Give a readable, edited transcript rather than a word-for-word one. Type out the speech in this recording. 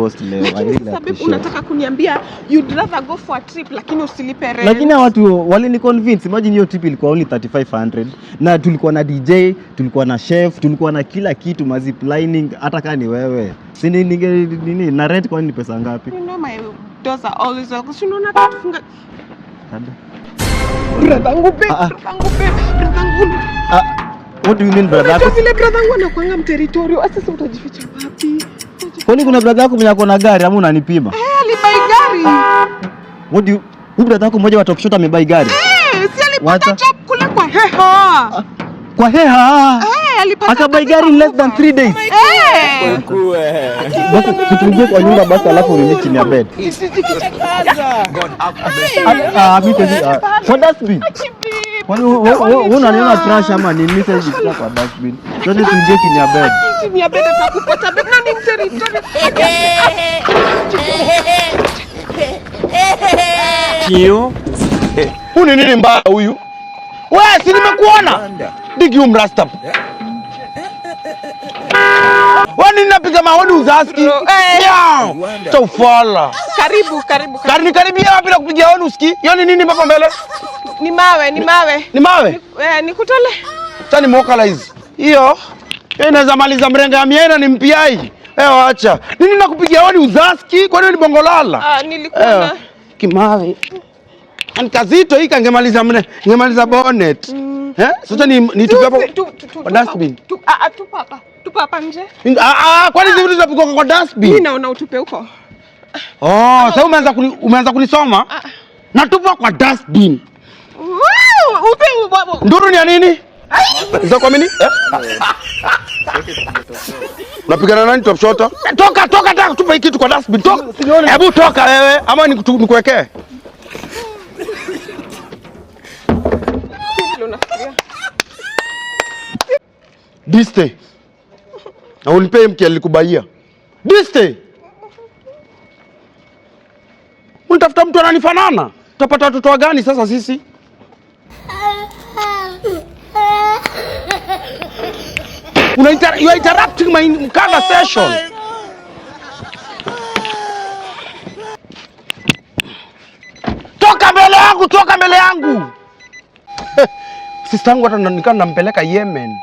host leo. I Lakini really sasa babe, appreciate. Unataka kuniambia you'd rather go for a trip lakini usilipe rent? Lakini hawa watu walini convince. Imagine hiyo trip ilikuwa only 3500 na tulikuwa na DJ, tulikuwa na chef, tulikuwa na kila kitu, ma zip lining. Hata kama ni wewe, si ninge nini na rent, kwani ni pesa ngapi? You know my doors are always open. Si unaona hata tufunga Dada. Brother yangu, babe, Ah, ah. brother yangu, babe, brother yangu. Ah, what do you mean, brother Unajua yako? vile brother yangu anakuanga mterritorial. Sasa utajificha wapi? Kwani kuna brother yako mwenye ako na gari ama unanipima? Eh, alibuy gari. What do you Huyu brother yako mmoja wa Top Shot amebuy gari? Eh, si alipata Wacha. Job kule kwa Heha. Kwa Heha. Eh, alipata Akabuy kazi gari kwa in less than Uber. 3 days. Eh. Basi tutuingie kwa nyumba basi, alafu nini chini ya bed. Ah, ah, mimi siwezi, ah, kwa dustbin. Kwani wewe unaniona trash ama nini? Mimi siwezi jificha kwa dustbin. Twende tuingie chini ya bed. Chini ya bed atakupata, babe, na ni mterritorial. Kio. Huyu ni nini mbaya huyu? Wewe, si nimekuona? Digi huyu mrasta. Wewe nini napiga mahoni uzaski? Eh. Yao. Cha ufala. Karibu, karibu, karibu. Kari nikaribia wapi na kupigia honi uski? Hiyo ni nini hapa mbele? Ni mawe, ni mawe. Ni mawe? Eh, nikutole. Sasa ni vocalize. Hiyo. Hiyo inaweza maliza mrenga ya miena ni mpiai. Eh, acha. Nini nakupigia honi uzaski? Kwani ni bongolala? Ah, nilikuwa Eh, kimawe. Ni kazito hii, kangemaliza mne, ingemaliza bonnet. Eh? Sasa ni nitupe hapo kwa dustbin. Ah, ah, tupa hapa. Tupa hapa nje. Ah ah, kwani hizi vitu zinapigwa kwa dustbin? Mimi naona utupe huko. Oh, sasa umeanza kunisoma? Ah. Natupa kwa dustbin. Wow, upe ubabo. Nduru ni ya nini? Za kwa nini? Eh? Unapigana nani, Top Shota? Toka, toka, toka, tupa hii kitu kwa dustbin. Toka. Hebu toka wewe ama nikuwekee. Vile unafikiria. Diste. Na unipe mke alikubaia. Diste. Unatafuta mtu ananifanana? Tutapata watoto wa gani sasa sisi? You are interrupting my conversation. Toka mbele yangu, toka mbele yangu. Sister yangu hata nikaa nampeleka Yemen.